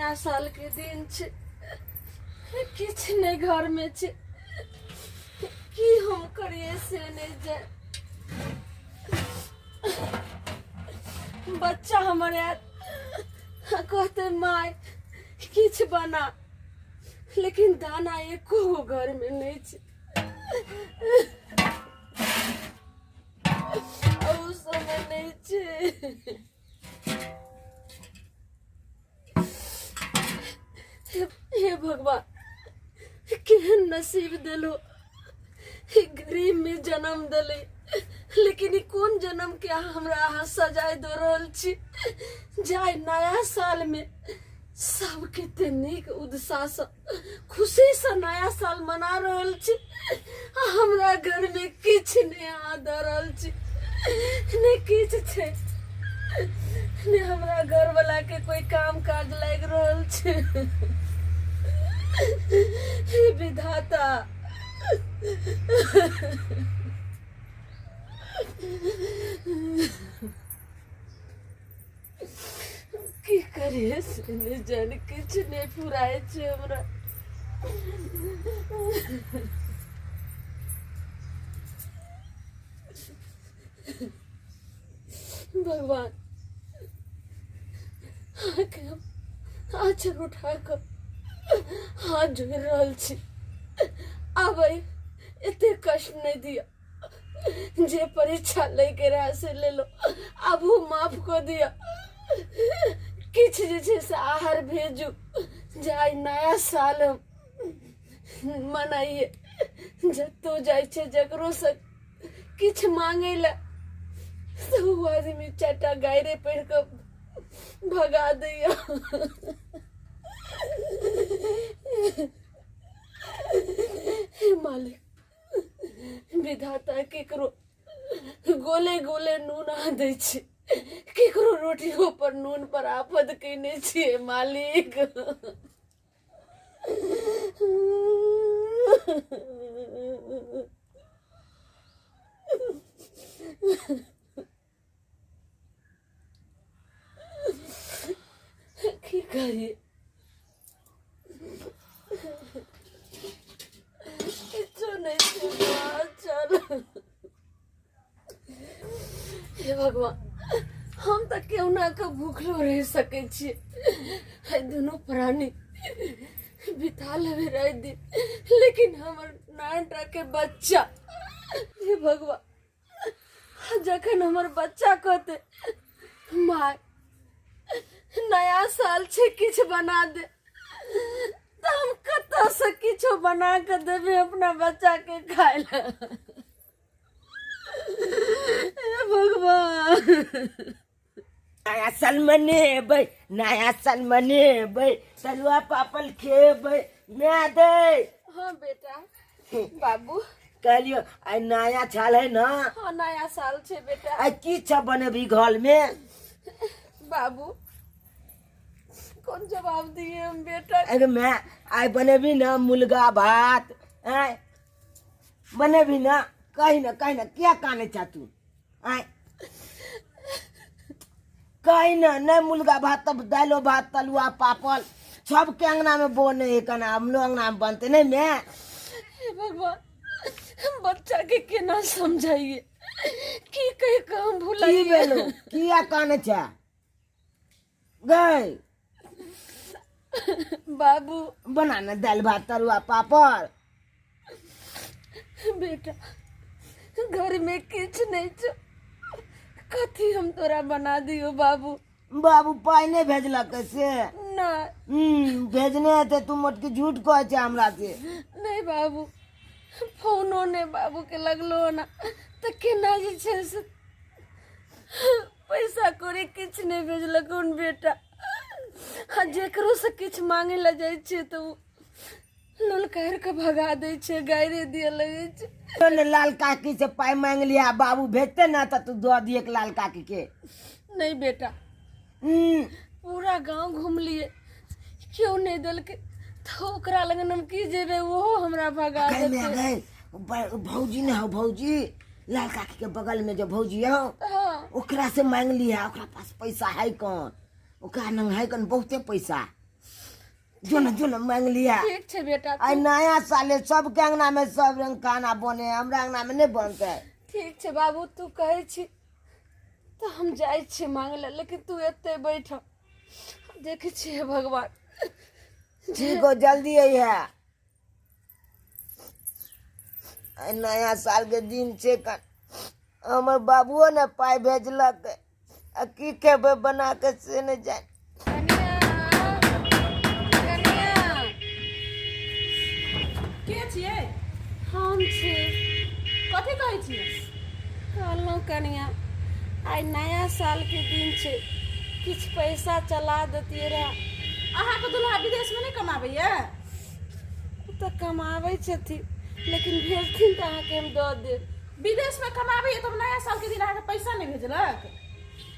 नया साल के दिन छै, किछु नहि घर में छै, की हम करिए से नहि जाय। बच्चा हमर आयत कहते माय किछु बना, लेकिन दाना एको गो घर में नहि छै। आ ओ समय नहि छै। हे भगवान, केहन नसीब देलो, गरीब में जन्म दिले, लेकिन ई कोन जन्म के अहाँ हमरा अहाँ सजाय दऽ रहल छी। जाय नया साल में सब कते नीक उत्साह से खुशी से नया साल मना रहल छी, आ हमरा घर में किछु नहि अहाँ दऽ रहल छी, नहि किछु छै, नहि हमरा घर वाला के कोई काम काज लागि रहल छै। हे विधाता, की करिए से नहि जानि, किछु नहि फुराइ छै हमरा। भगवान, अहाँके हम आँचर उठा कऽ हाथ जोड़ि रहल छी, आब एते कष्ट नहि दिअ। जे परीक्षा लैके रहए से लेलो, आबू माफ कऽ दिअ। किछु जे छै से आहार भेजू जे आइ नया साल हम मनाइए। जतौ जाइ छै जकरोसँ किछु मांगै लए तऽ ओ आदमी चारिटा गाइरे पढ़ि कऽ भगा दैया। हे मालिक विधाता, केकरो गोले गोले नून आ दै छै, केकरो रोटियो पर नून पर आफत कयने छियै मालिक। की करिए, किछो नहि छै। चल हे भगवान, हम तऽ केहुना कऽ भूखलो रहि सकै छियै, एहि दुनू प्राणी बिता लेबै राति दिन, लेकिन हमर नानटा के बच्चा, हे भगवान, जखन हमर बच्चा कहते माय नया साल छै किछु बना दे, तऽ हम कतऽसँ किछो बना कऽ देबै अपना बच्चाके खाय लए? हे भगवान। नया साल मनेबै, नया साल मनेबै, तरुआ पापड़ खेबै। माय दे। हाँ बेटा, बाबू। कहलियो आइ नया साल है ना? हाँ, नया साल छै बेटा। आइ की सब बनेबी घर में? बाबू, कौन जवाब दिए हम बेटा? अरे मैं आइ बनेबी ना मुर्गा भात, आइ बनेबी ना? कही ना, कही ना, क्या काने छा तू? आय कही ना, नहीं मुर्गा भात तब दालो भात तलुआ पापड़ सबके अंगना में बने है, कना हमरो अंगना में बनते नहीं मैं? हे भगवान, हम बच्चा के केना समझाइए, की कह के हम की भुलाइए? भेलो, किया काने छा गई? बाबू, बना ना दाल भात तरुआ पापड़। बेटा, घर में किछु नहीं छौ, कथी हम तोरा बना दियो बाबू? बाबू पाइ नहि भेजलक से? नहीं। भेजने हेतै, तू मोटकी झूठ कहै छै हमरा से। नहीं बाबू, फोनो नहि बाबू के लगलो ना, तऽ केना जे छै से पैसा कौड़ी किछु नहि भेजलक उन बेटा। आ जेकरो से किछु मांगे लए जाइ छियै तऽ ओ ललकारि कऽ भगा दै छै, गाइरे दिअ लगै छै। तो ने लाल काकी से पाइ मांगि लिया, बाबू भेजते ना तऽ तू दऽ दिए लाल काकी के। नहीं बेटा। पूरा गांव घुमलिए, केओ नहि देलकै, तऽ ओकरा लगन हम की जेबै? ओहो हमरा भगा गए मैं देतै। गए भौजी ने हो, भौजी, लाल काकी के बगल में जो भौजी हो। ओकरा से मांग लिया, ओकरा पास पैसा है कौन, ओकरा नंग है कौन बहुते पैसा। जो न जो न मांग लिया। ठीक छै बेटा। आइ नया साल है, सबके अंगना में सब रंग खाना बने है, हमरा अंगना में नहीं बनते। ठीक छै बाबू, तू कहै छी तऽ हम जाइ छी मांगै लए, लेकिन तू एते बैठ। देखै छियै भगवान। ठीक हो, जल्दी आई है। आइ नया साल के दिन छै, कन हमर बाबुओ ने पाइ भेजलक, आ की खेबै बना के से नहि जानि। कनिया, कनिया। के छियै? हम छी। कथी कहै छियै? कहलहुँ कनिया, आइ नया सालके दिन छै, किछु पैसा चला देतियै रहे। अहाँके दुल्हा विदेशमे नहि कमाबैया? ओ तऽ कमाबै छथिन, लेकिन भेजथिन तऽ अहाँके हम दऽ देब। विदेशमे कमाबैया तब नया सालके दिन अहाँके पैसा नहि भेजलक?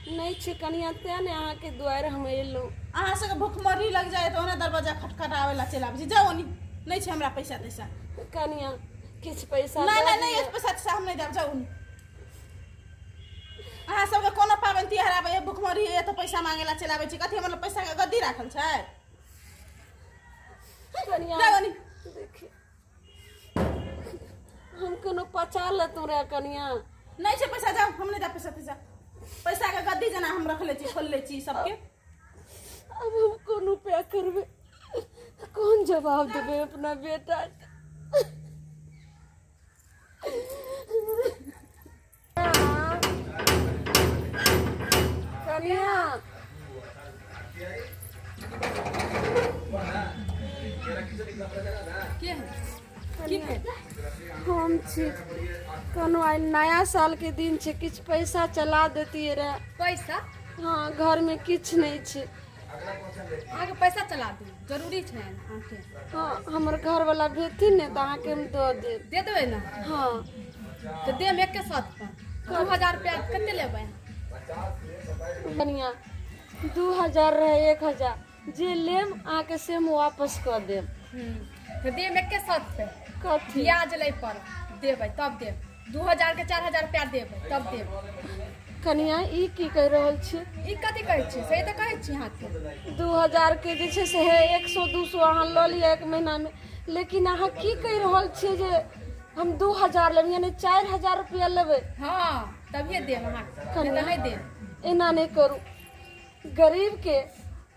नहि छै कनिया, तेँ ने अहाँके दुआरि हम एलहुँ। अहाँ सबके भुखमरी लग जाए तऽ ओना दरवाजा खटखटाबै ला चलि आबै छी। जाउ ओनी, नहि छै हमरा पैसा तैसा। कनिया, किछु पैसा नहि। दऽ नहि नहि दिअ। पैसा तैसा हम नहि देब, जाउ ओनी। अहाँ सबके कोनो पाबनि तिहार आबैया, भुखमरी होइया तऽ पैसा मांगे ला चलि आबै छी। कथी हमर पैसाके गद्दी राखल छै? कनिया, जाउ ओनी। देखी, हम कोनो पचा लेतहुँ रे कनिया। नहि छै पैसा, जाउ, हम नहि देब पैसा तैसा। पैसाके गद्दी जेना हम रखले छी, खोलले छी सबके। अब हम कोन उपाय करबै, कोन जवाब देबै अपना बेटा के? कनिया। के कनिया, हम छी। कोनो आइ नया सालके दिन छै, किछु पैसा चला देतियै रहे। पैसा? हँ, घरमे किछु नहि छै। अहाँके पैसा चला दू? जरूरी छै अहाँके? हँ, हमर घरवला भेजथिन ने तऽ अहाँके हम दऽ देब। दे देबै ने? हँ। तऽ देब एके साथ पर 2000 रुपया। कते लेबै? कनिया, 2000 रहै, 1000 जे लेब अहाँके से हम वापस कऽ देब। तऽ देब एके साथ पे। कथी? ब्याज लै पर देबै तब देब। 2000 के 4000 रुपया देबै तब देब। कनिया, ई की कहि रहल छी? ई कथी कहै छी? सही तऽ कहै छी अहाँके। 2000 के जे छै से हे 100 200 अहाँ लऽ लिअ एक महीनामे, लेकिन अहाँ की कहि रहल छियै जे हम 2000 लेब, यानी 4000 रुपया लेबै? हँ, तभिए देब अहाँके, नहि तऽ नहि देब। एना नहि करू। गरीबके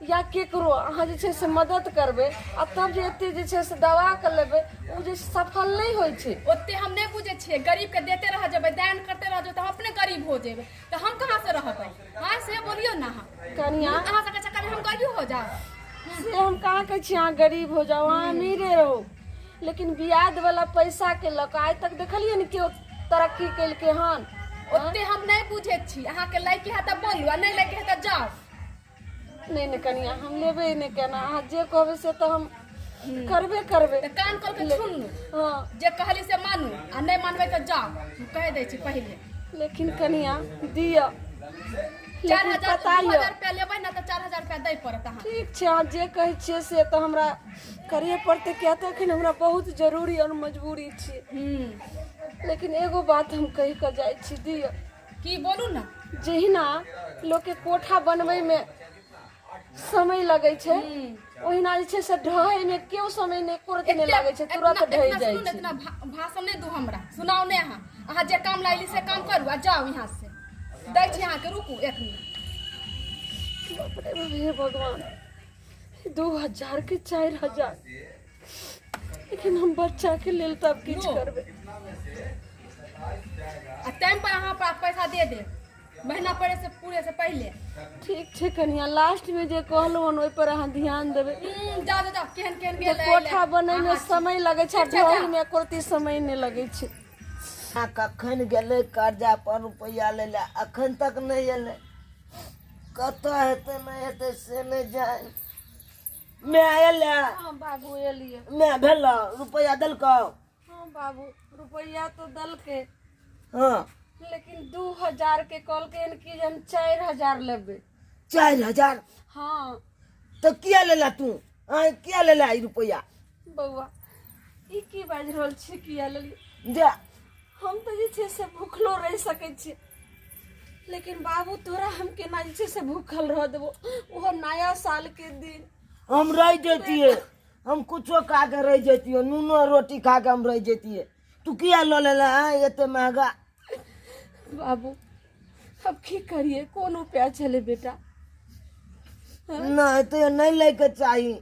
या केकरो अहाँ जे छै से मदद करबै आ तब जे एते जे छै से दबा कऽ लेबै, ओ जे सफल नहि होइ छै। ओते हम नहि बुझै छियै। गरीबके देते रह जेबै, दान करते रह जेबै, तऽ हम अपने गरीब हो जेबै, तऽ हम कहाँ से रहबै? हँ, से बोलियौ ने अहाँ। कनिया, अहाँ सबके चक्करमे हम गरीब हो जाउ? से हम कहाँ कहै छी अहाँ गरीब हो जाउ। अहाँ अमीरे रहू, लेकिन ब्याज वाला पैसा के लऽ कऽ आइ तक देखलियै ने केओ तरक्की केलकै हन? ओते हम नहि बुझै छी। अहाँके लैके है तऽ बोलू, आ नहि लैके है तऽ जाउ। नहि नहि कनिया, हम लेबै नहि केना। अहाँ जे कहबै से तऽ हम करबे करबै। तऽ कान खोल के सुनू। हँ। जे कहली से मानू, आ नहि मानबै तऽ जाउ, हम कहि दै छी पहिले। लेकिन कनिया, दिअ। चारि लेकिन हजार पता दू यऽ हजार रुपया लेबै ने तऽ 4000 रुपया दै पड़त अहाँके। ठीक छै, अहाँ जे कहै छियै से तऽ हमरा करैए पड़तै, किया तऽ एखन हमरा बहुत जरूरी आओर मजबूरी छै। लेकिन एगो बात हम कहि कऽ जाइ छी, दिअ। की? बोलू ने। जहिना लोकके कोठा बनबैमे समय लगै छै, ओहिना जे छै से ढहैमे केओ समय नहि, एको रत्ती नहि लागै छै, तुरत ढहि इतना जाइ सुनू ने, छै। इतना भाषण नहि दू हमरा, सुनाउ नहि अहाँ। अहाँ जे काम लाइली से काम करू आ जाउ यहाँ से। दै छी अहाँके, रुकू एक मिनट। बाप रे बाप, हे भगवान, 2000 के 4000! लेकिन हम बच्चाके लेल तब किछु लो। करबै। आ टाइम पर अहाँ पास पैसा दे देब, महीना पड़े से पूरे से पहिले। ठीक छै कनिया, लास्टमे जे कहलहुँ हन ओहिपर अहाँ ध्यान देबै। जाओ जाओ जाओ, केहन केहन जे गेल कोठा बनैमे समय लगै छै आ ठीक छै, जा। ढहैमे एको रत्ती समय नहि लगै छै। आ कखन गेलै कर्जा पर रुपैआ लै लए, अखन तक नहि एलै। कतऽ हेतै, नहि हेतै से नहि जानि। माय एलै? हँ बाबू, एलियै। माय, भेल रुपैआ देलकौ? हँ बाबू, रुपैआ तऽ देलकै। हँ। लेकिन 2000 के कहलकै हन कि जे हम 4000 लेबै। 4000? हँ। तऽ किया लेला तू? आँय, किया लेला ई रुपैआ? बौआ, ई की बाजि रहल छी, किया लेलियै? जा। हम तऽ जे छै से भूखलो रहि सकै छी, लेकिन बाबू, तोरा हम केना जे छै से भूखल रह देबो, ओहो नया सालके दिन? हम रहि जैतियै, हम कुछो खा के रहि जैतियै, नूनो रोटी खा के हम रहि जैतियै। तू किया लऽ लेले आँय एते महगा? बाबू अब की करिए, कोन उपाय छलै बेटा? नहि तो नहि लैके चाही।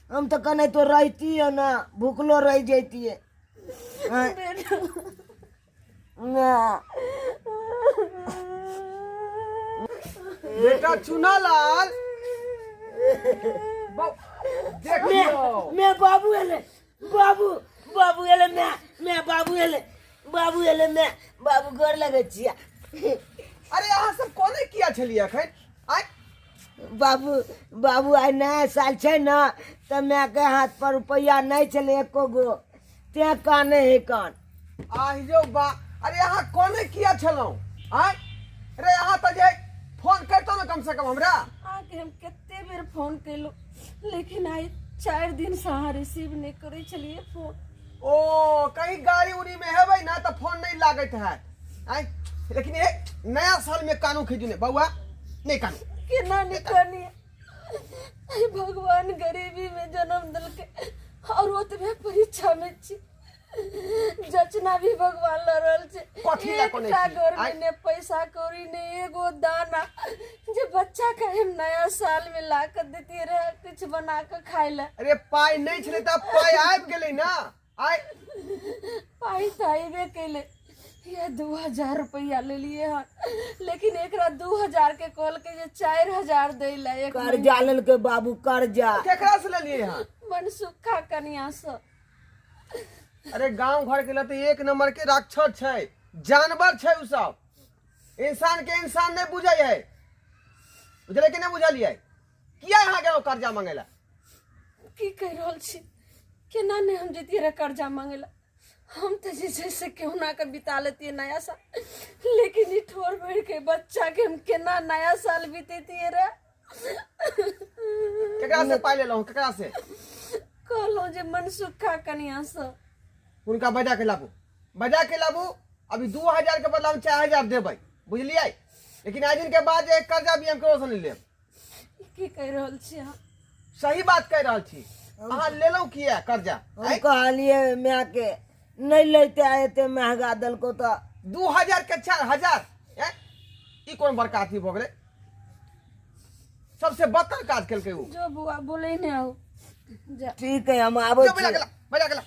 हम तऽ कने तो रहितियै ने, भुखलो रहि जैतियै। आँय, बेटा ना। बेटा चुनालाल देखियौ मैं बाबू एले, बाबू बाबू एले, मैं मैं बाबू एले, बाबू एले, मैं बाबू गोर लगै छियै। अरे अहाँ सब कोने किया छलियै अखन आइ? बाबू बाबू आइ नया साल छै ने, तऽ मायके हाथ पर रुपैआ नहि छलै एको गो, तें काने हे कान। आहि जो बा, अरे अहाँ कोने किया छलहुँ आइ? अरे अहाँ तऽ जे फोन करितहुँ ने कम से कम हमरा। अहाँके हम कते बेर फोन केलहुँ, लेकिन आइ 4 दिनसँ अहाँ रिसीव नहि करै छलियै फोन। ओ कहीं गाड़ी उड़ी में हेबै ना तऽ फोन नहीं लागैत हैत आइ। लेकिन ए नया साल में कानू खिजू ने बौआ, नहीं कानू। केना नहीं कानी? हे भगवान, गरीबी में जन्म देलकै और ओतबे परीक्षा में छी, जचना भी भगवान लऽ रहल छै। कथी लए कोनै एकटा छी? घर में आइ- ने पैसा कौड़ी ने एगो दाना, जे बच्चा के हम नया साल में ला के देतियै रहे किछु बना के खाय लए। अरे पाइ नहि छलै तऽ पाइ आबि गेलै ना आइ। पाइ तऽ अयबे केलै, यह 2000 रुपया लेलिए हन, लेकिन एकरा 2000 के कहलकै जे 4000 दै लए एक महीना। कर्जा लेलकै बाबू, कर्जा। केकरा से लेलियै हन? मनसुखा कनिया से। अरे गांव घर के लते एक नंबर के राक्षस छै, जानवर छै उ सब, इंसान के इंसान नहीं बुझै है। बुझलै कि नहीं बुझलियै? किया अहाँ गेलहुँ कर्जा मांगै लए? की कहि रहल छी, केना नहि हम जैतियै रह कर्जा मांगै लए? हम तऽ जे छै से केहुना के बिता लेतियै नया साल, लेकिन ई ठोर भरि के बच्चा के हम केना नया साल बितेतियै रे? केकरा से पाइ लेलहुँ, केकरा से? कहलहुँ जे मनसुखा कनिया से। हुनका बजा के लाबू, बजा के लाबू। अभी 2000 के बदला हम 4000 देबै, बुझलियै? लेकिन आज दिन के बाद जे कर्जा भी हम ककरो से नहीं लेब। की कहि रहल छी अहाँ? सही बात कहि रहल छी। अहाँ लेलहुँ किया कर्जा? हम कहलियै मायके नहि लैते, एते महगा देलको तऽ। 2000 के 4000, ई कोन बड़का अथी भऽ गेलै? सबसे बदतर काज केलकै ओ। जो बुआ बोले ने आओ जा। ठीक है, हम आबै जो बजा छी। गेला, बजा गेला।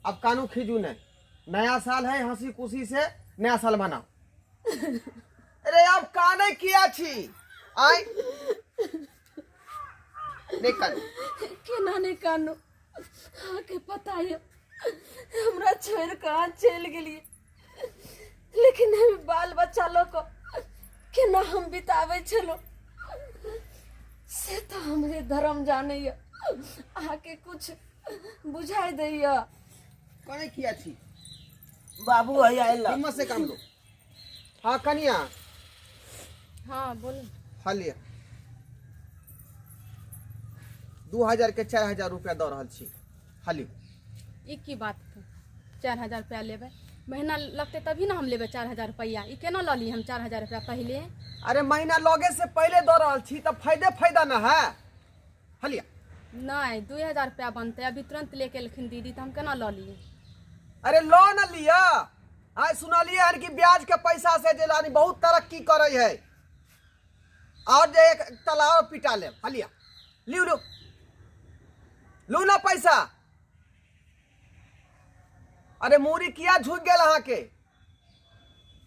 अब कानू खीजू नहीं, नया साल है, हंसी खुशी से नया साल मनाओ। अरे अब काने किया छी आय? नहीं कानू। केना नहि कानू? अहाँके पता यऽ हमरा छोड़ि कऽ अहाँ चलि गेलियै, लेकिन हम बाल बच्चा लऽ कऽ केना हम बिताबै छलहुँ से तऽ हमरे धर्म जानैए। अहाँके कुछ बुझाइ दैए? काने किया छी बाबू? हैया एला। हिम्मत से काम लो। हाँ कनिया। हाँ बोलू। हाँ लिअ, 2000 के 4000 रुपया दऽ रहल छी, हाँ लिअ। ई की बात छै? 4000 रुपया लेबै? महीना लगतै तभी ने हम लेबै 4000 रुपैआ। ई केना लऽ ली हम 4000 रुपया पहिले? अरे महीना लगे से पहिले दऽ रहल छी तऽ फायदे फायदा न है, हाँ लिअ। नहि, 2000 रुपया बनतै। अभी तुरंत लेके एलखिन दीदी तऽ हम केना लऽ लिए? अरे लऽ न लिअ। आइ सुनलियै हन कि ब्याज के पैसा से जे लानी बहुत तरक्की करै है, और जे एक तलाव पिटा लेब। हाँ लिअ, लिउ लिउ, लू ना पैसा। अरे मूरी किया झुक गेल अहाँके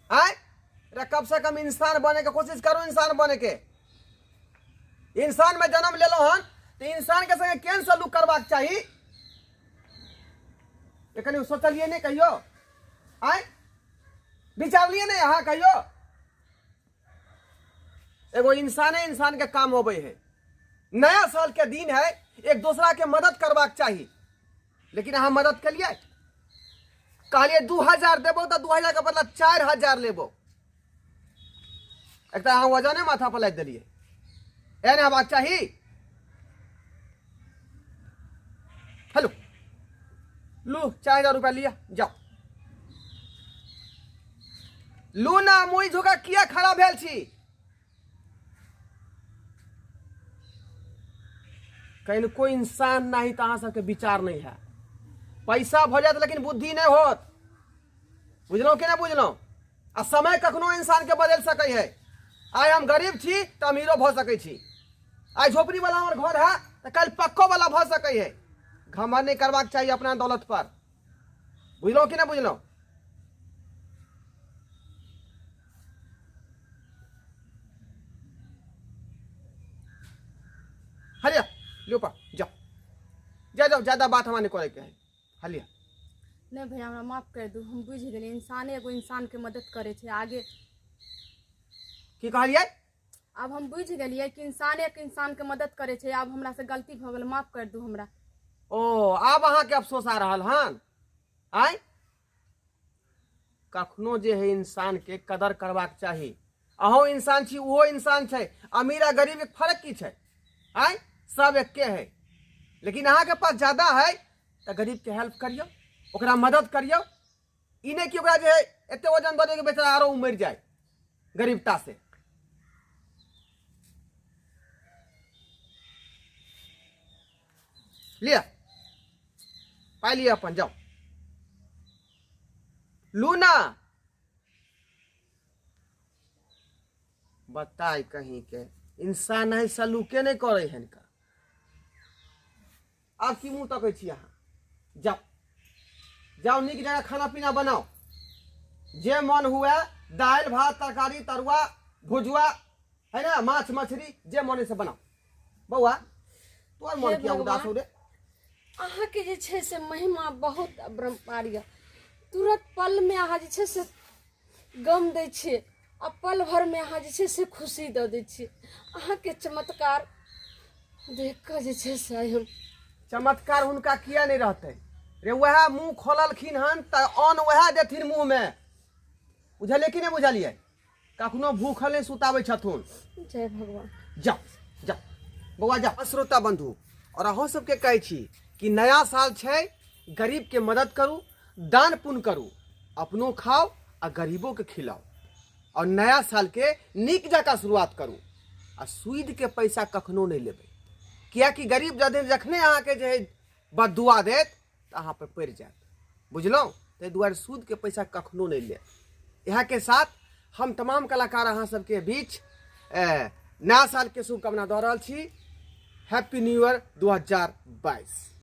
आय? अरे कम से कम इंसान बने के कोशिश करू, इंसान बने के। इंसान में जन्म लेलहुँ हन तऽ इंसान के संगे केहन सलूक करबाक चाही, कनि सोचलियै नहि कहियो? आय विचारलियै नहि अहाँ कहियो? एगो इंसाने इंसान के काम होबे है। नया साल के दिन है, एक दूसरा के मदद करबाक चाही, लेकिन अहाँ मदद केलियै? कहलियै 2000 देबो तऽ 2000 के बदला 4000 लेबो। एक तऽ अहाँ वजने माथा पर लादि देलियै, एहन हेबाक चाही? हेलो लू, 4000 रुपया लिअ, जाओ लू ना। मुई झुका किया खड़ा भेल छी? कनिको इंसान नहीं तऽ अहाँ सबके विचार नहि है। पैसा भऽ जायत लेकिन बुद्धि नहि होत। बुझलहुँ कि नहि बुझलहुँ? आ समय कखनो इंसानके बदलि सकै है। आइ हम गरीब छी तऽ अमीरो भऽ सकै छी। आइ झोपड़ी वाला हमर घर है तऽ काल्हि पक्को वाला भऽ सकै है। घमंड नहि करबाक चाही अपना दौलत पर। बुझलहुँ कि नहि बुझलहुँ? हलिया लियो पा, जाओ जा जाओ, ज्यादा बात हमरा नहीं करे के है। हलिया। नहि भैया, हमरा माफ कर दू, हम बुझि गेलियै इंसाने एगो इंसानके मदद करै छै आगे। की कहलियै? आब हम बुझि गेलियै कि इंसान एक इंसानके मदद करै छै। आब हमरासँ गलती भऽ गेल, माफ कर दू हमरा। ओ आब अहाँके अफसोस आ रहल हन? आँय, कखनो जे है इंसान के कदर करबाक चाही। अहूँ इंसान छी, ओहो इंसान छै। अमीर आ गरीब के फर्क की छै? आँय, सब एके है। लेकिन अहाँके पास ज्यादा है तऽ गरीब के हेल्प करियौ, ओकरा मदद करियौ। ई नहि कि ओकरा जे है एते वजन दऽ दियौ कि बेचारा आरो मरि जाय गरीबता से। लिअ पाइ, लिअ अपन, जाउ लू ना। बताय कहीं के इंसान है, सलूके नहीं करे हन का। आब की मुँह तकै छी अहाँ? जाउ जाउ, नीक जगह खाना पीना बनाउ, जे मन हुए, दालि भात तरकारी तरुआ भुजुआ है ना, माछ मछली जे मन है से बनाउ। बौआ तोहर मन हे किया उदास हो रे? अहाँके जे छै से महिमा बहुत अपरम्पार यऽ। तुरत पलमे अहाँ जे छै से गम दै छियै आ पल भरमे अहाँ जे छै से खुशी दऽ दै छियै। अहाँके चमत्कार देख कऽ जे छै से आइ हम चमत्कार हुनका किया नहि रहतै रे? वएह मुँह खोललखिन हन तऽ अन्न वएह देथिन मुँहमे। बुझलियै कि नहि बुझलियै? कखनो भूखल नहि सुताबै छथुन। जय भगवान। जाओ जाओ बौआ जाओ। श्रोता बंधु, और अहूँ सबके कहै छी कि नया साल छै, गरीब के मदद करू, दान पुण्य करू, अपनो खाओ आ गरीबो के खिलाओ और नया साल के नीक जकाँ शुरुआत करू। आ सूद के पैसा कखनो नहि लेबै, कियाकि गरीब जदि जखने अहाँके जे है बददुआ देत तऽ अहाँ पर पड़ि जायत। बुझलहुँ? ताहि दुआरे सूदके पैसा कखनो नहि लेब। इएहके साथ हम तमाम कलाकार अहाँ सबके बीच नया सालके शुभकामना दऽ रहल छी। Happy new year 2022।